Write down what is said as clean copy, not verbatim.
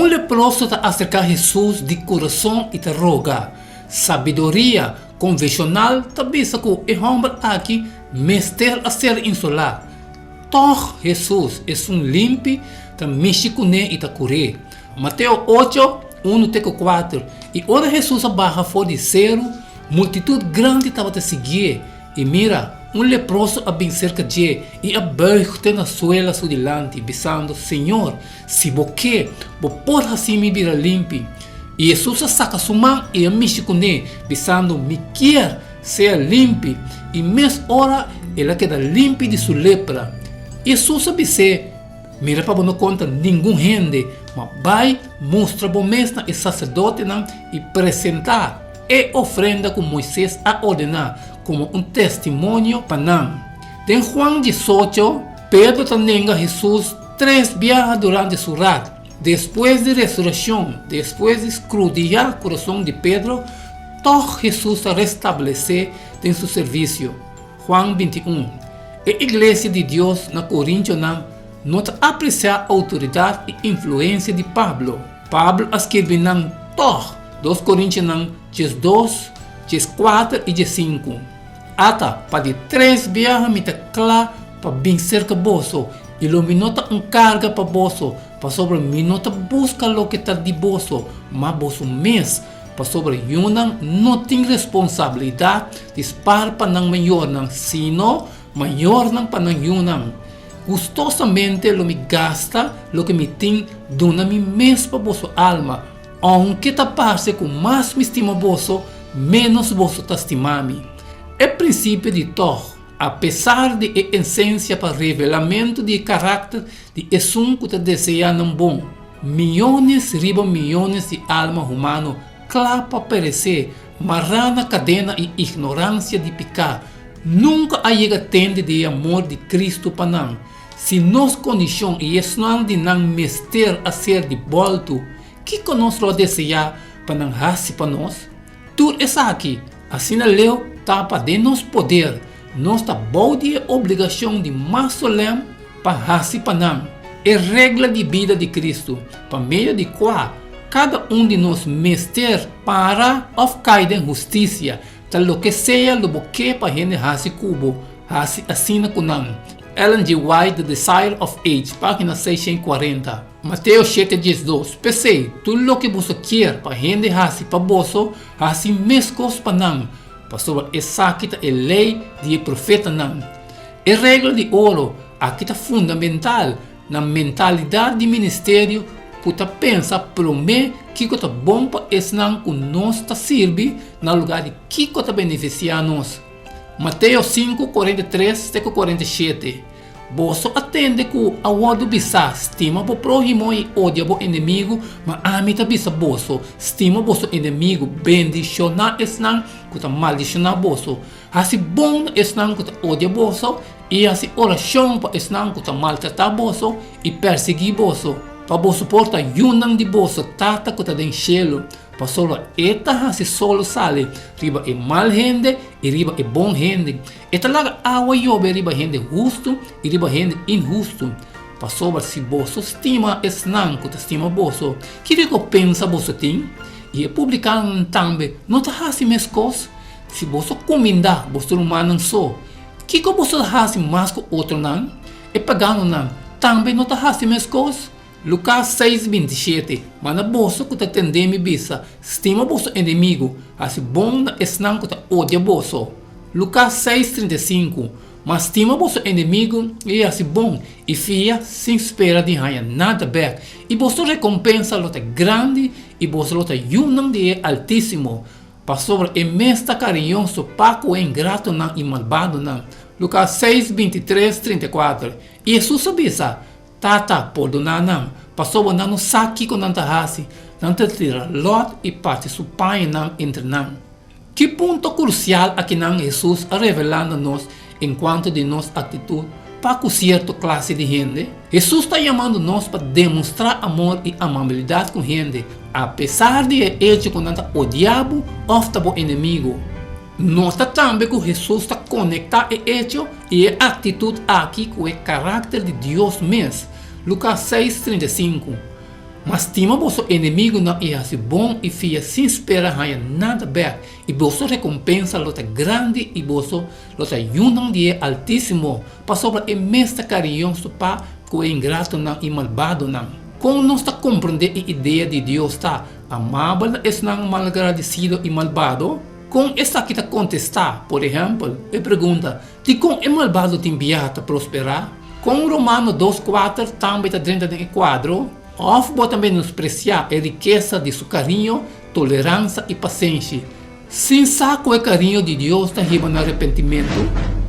Un leproso ta aserká Hesus di kurason i ta roga. Sabiduria konvenshonal ta bisa ku e hòmber aki mester a ser insolá. Tòg Hesus, esun limpi, ta mishi kuné i ta kur'é. Mateo ocho, unu te ku kuater, I ora Hesus a baha for di seru, multitut grandi tabata siguié. I mira, un leproso a bin serka dje i a buig te na suela su dilanti, bisando, Señor, si bo ke, bo por hasi mi bira limpi. I Hesus a saka su man i a mishi kuné, bisando, Mi kier, sea limpi. I mes ora el a keda limpi di su lepra. I Hesus a bis'é, Mira pa bo no konta ningun hende, ma bai mustra bo mes na e saserdotenan i presentá e ofrenda ku Moises a ordená komo un testimonio pa nan. Den Juan diesocho, Pedro ta nenga Hesus tres biaha durante su rat. Despues di resurekshon, despues di skrudiá kurason di Pedro, tòg Hesus ta restablesé den su servisio. Juan 21. E iglesia di Dios na Korintionan no ta apresiá outoridat i influensia di Pablo. Pablo a skirbi nan tòg, Dos Korintionan 12, 14 i 15, Ata, pa di tres biaha mi ta kla pa bin serka boso, i lo mi no ta un karga pa boso, pasobra mi no ta buska loke ta di boso, ma boso mes, Pasobra yunan no tin responsabilidat di spar pa nan mayornan, sino mayornan pa nan yunan. Gustosamente lo mi gasta loke mi tin duna mi mes pa boso alma, ounke ta parse ku mas mi stima boso, ménos boso ta stima mi. E prinsipio di tòg, apesar di e esensia pa revelamentu di e karakter di esun ku ta deseá nan bon, Miyones riba miyones di alma humano kla pa peresé, mará na kadena i ignoransia di piká, nunka a yega tende di e amor di Kristu pa nan. Si nos kondishon i esnan di nan mester a ser di bòltu, kiko nos lo a deseá pa nan hasi pa nos? Tur esaki, asina leu ta pa den nos poder, nos ta bou di e obligashon di mas solèm pa hasi pa nan e regla di bida di Kristu, pa medio di kua kada un di nos mester para òf kai den hustisia, ta loke sea lo bo ke pa hende hasi ku bo, hasi asina ku nan. Ellen G. White, The Desire of Age, página 640. Mateo shete 12, P'esei, tur loke boso kier pa hende hasi pa boso, hasi meskos pa nan, pasobra esaki ta e lei di e profetanan. E regla di oro aki ta fundamental na mentalidat di ministerio ku ta pensa promé kiko ta bon pa esnan ku nos ta sirbi na lugá di kiko ta benefisiá nos. Mateo 5, 43 te ku 47, Boso a tende ku a wòrdu bisá, Stima bo próhimo i odia bo enemigu, ma ami ta bisa boso, Stima boso enemigu, bendishoná esnan ku ta maldishoná boso, Hasi bon na esnan ku ta odia boso i hasi orashon pa esnan ku ta maltratá boso i persiguí boso, pa boso por ta yunan di boso Tata ku ta den shelu, pasobra e ta hasi solo sali riba e mal hende i riba e bon hende, e ta laga awa yobe riba hende hustu i riba hende inhustu. Pasobra si boso stima esnan ku ta stima boso, ki rekompensa boso tin? I e publikanonan tambe no ta hasi meskos? Si boso kumindá boso rumannan so, kiko boso ta hasi mas ku otronan? E paganonan tambe no ta hasi meskos? Lukas seis, 27, Ma na boso ku ta tendé mi bisa, Stima boso enemigu, hasi bon na esnan ku ta odia boso. Lukas seis, 35, Ma stima boso enemigu i hasi bon, i fia sin spera di haña nada bèk, i boso rekompensa lo ta grandi i boso lo ta yunan di e Altísimo, Pasobra e mes ta kariñoso pa ku e ingratonan i malbadonan. Lukas 6, 23, 34. I Hesus a bisa, Tata, pordoná nan, pasobra nan no sa kiko nan ta hasi. Nan ta tira lòt i parti su pañanan entre nan. Ki punto krusial akinan Hesus a revelá na nos enkuanto di nos aktitut pa ku sierto klase di hende? Hesus ta yamando nos pa demostrá amor i amabilidat ku hende, apesar di e echo ku nan ta odia bo òf ta bo enemigu. Nota tambe ku Hesus ta konektá e echo i e aktitut aki ku e karakter di Dios mes. Lukas 6, 35. Ma stima boso enemigunan i hasi bon i fia sin spera haña nada bèk, i boso rekompensa lo ta grandi i boso lo ta yunan di e Altísimo, pasobra e mes ta kariñoso pa ku e ingratonan i malbadonan. Kon nos ta komprondé e idea di Dios ta amabel na esnan malagradesido i malbado? Kon esaki ta kontestá, por ehèmpel, e pregunta, Dikon e malbado tin biaha ta prosperá? Kon Romano 2:4 tambe ta drenta den e kuadro? Òf bo ta menospresiá e rikesa di su kariño, toleransa i pasenshi, sin sa ku e kariño di Dios ta hiba na arepentimentu?